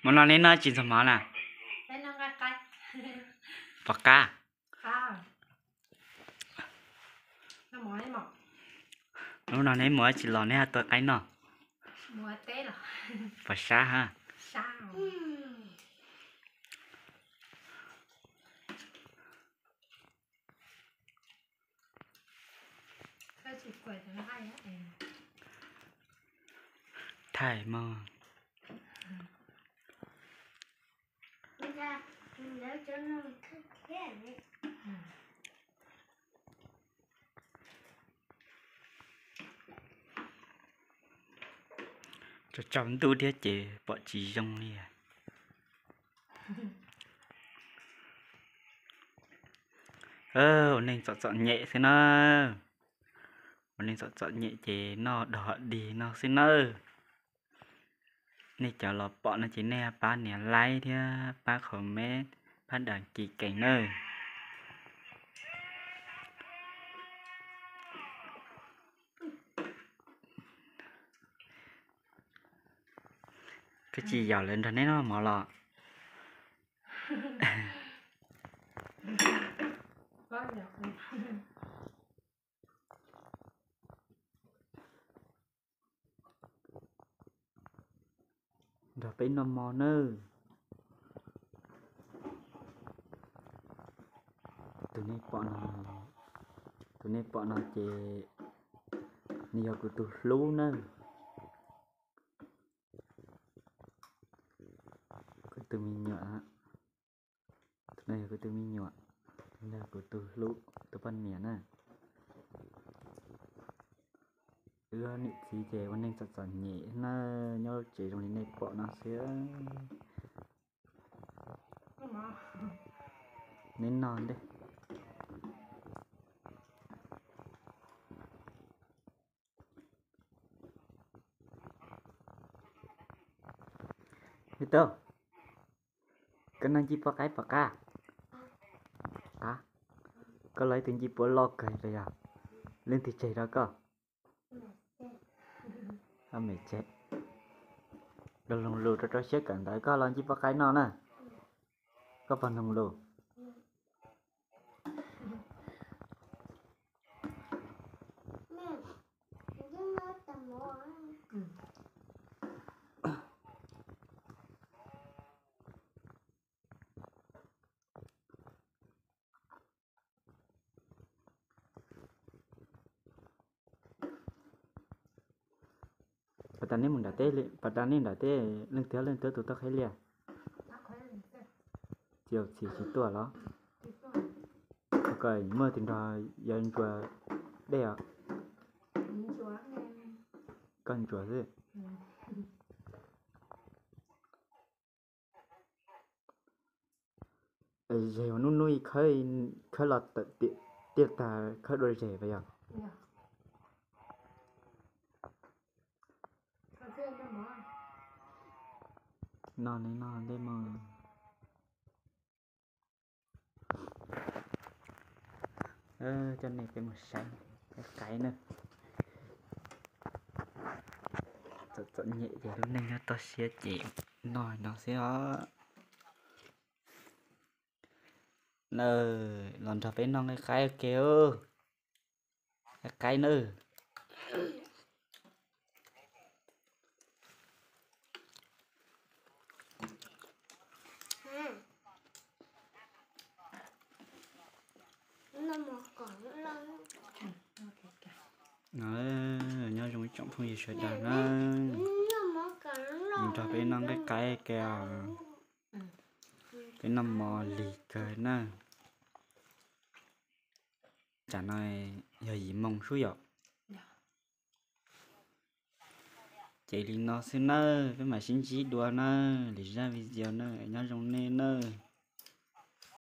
Hnub no neb noj tsis ntxuag mov na? Pom qab. Hnub no neb mus tsis los neb ho tua qaib noj? Pom sab ha. Thaij mog. Tsaus tsaus ntuj thiab ces pom tsis zoo li. Ua neej txom txom nyem xwb na. Ua neej txom txom nyem ces noj dog dig no xwb nawb. Nej cov los pom no ces nej pab nias like thiab pab comment, pab đăng ký kênh nawb. Koj tsis yaum lawv nrog neb noj mov los? Nrog peb noj mov nawb. Tus nej pom no, tus nej pom no ces nws yog kuv tus hlub nawb. Kuv tus me nyuam, tus no yog kuv tus me nyuam, tus no yog kuv tus hlub, tus poj niam na. Wb niam txiv ces ua neej txom txom nyem na, nyob lub tsev zoo li nej pom no xwb. Neb noj ntej. Tub, koj noj ncej puab qaib pom qab? Qab, koj los ib tug ncej puab loj kawg los yog? Leej twg tseg rau koj? Mem tseg. Los mloog lus rau rau siab kawm ntawv, koj los ncej puab qaib noj na. Koj puas mloog lus? Pas tas nej mus nram teb, pas tas nej nram teb leej twg leej twg tus tau qhib liaj? Txiv tsis tuaj los? Koj muaj tus nrog yawg ntsuas dej os? Koj ntsuas xwb. Zeg ua nub nub khawb los tawm tiaj tag khawb dua zeg pas yog? Noj ne noj ntej mog. Coj nej peb mus saib qaib na. Txom txom nyem ces lub neej nyob toj siab ces noj no xwb os. Nawb, los nrog peb noj nqaij qaib ua ke. Nqaij qaib nawb. Nyob zoo ib tsoom phooj ywg sawv daws na, nrog peb noj nqaij qaib ke, peb noj mov lig kawg na. Tsam no yog yim moo sub yom. Ces li no xwb nawb, peb mam sib ntsib dua nawb, lwm zaj video nawb, nyob zoo nej nawb.